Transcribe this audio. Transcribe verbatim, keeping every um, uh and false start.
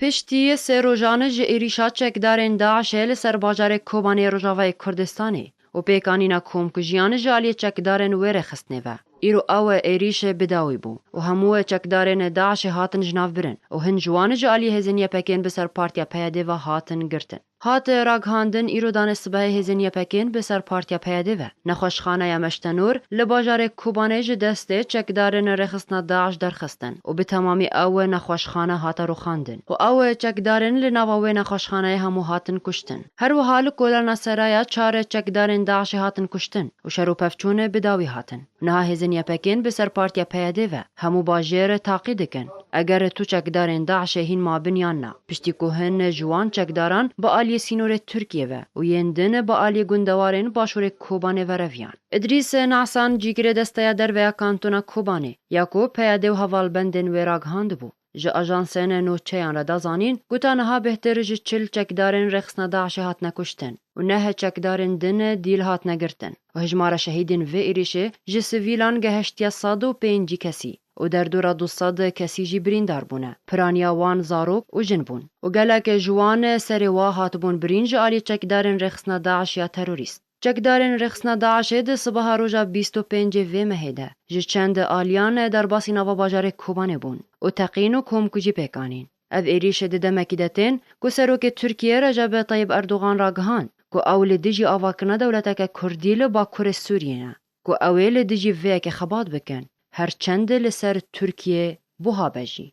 Piştî sê rojan ji êrîşa çekdarên DAIŞê li ser bajarê Kobanê Rojavayê Kurdistanê û pêkanîna komkujiyan ji aliyê çekdarên wê rêxistinê ve, îro ew êrîş bi dawî bû û hemû çekdarên DAIŞê hatin jinavbirin û hin ji wan ji aliyê hêzên YPGên bi ser Partiya PYDê ve hatin girtin. Hat ragihandin, îro danê sibehê hêzên YPGên bi ser Partiya PYDê ve nexweşxaneya Meştenûr li bajarê Kobanê ji destê çekdarên rêxistina DAIŞ derxistin û bi temamî ew nexweşxane hate rûxandin û ew çekdarên li nava wê nexweşxaneyê hemû hatin kuştin. Her wiha li Kolana Seraya çar çekdarên DAIŞê hatin kuştin û şer û pevçûn bi dawî hatin. Niha hêzên YPGên bi ser Partiya PYDê ve hemû bajêr taqî dikin. Eger tu çekdarên DAIŞê hîn mabin yan na, piştî ku hin ji wan çekdaran bi aliyê sînorê Tirkiyê ve û yên din bi aliyê gundewarên başûrê Kobanê ve reviyan. Îdrîs Nasan, cîgirê Desteya Derve ya Kantona Kobanê, ya ku PYD û hevalbendên wê ragihandibû, ji ajansên nûçeyan re da zanîn ku ta niha bêhtir ji çil çekdarên rêxistina DAIŞê hatine kuştin û neh çekdarên din dîl hatine girtin û hejmara şehîdên vê êrîşê ji sivîlan gehiştiye sed û pêncî kesî û derdora du sed kesî jî birîndar bûne. Piraniya wan zarok û jin bûn û gelek ji wan serê wa hatibûn birîn ji alî çekdarên rêxistina DAIŞ ya terorîst. Çekdarên rêxistina DAIŞê di sibaha roja bîst û pêncê vê mehê de ji çend aliyan derbasî nava bajarê Kobanê bûn û teqîn û komkujî pêk anîn. Ev êrîş di demekî de tên ku Serokê Tirkiyê Recep Tayyip Erdogan ragihand ku ew li dijî avakirina dewleteke Kurdî li Bakurê Sûriyê ne, ku ew ê li dijî vê yekê xebat bikin, her çend li ser Tirkiyê buha be jî.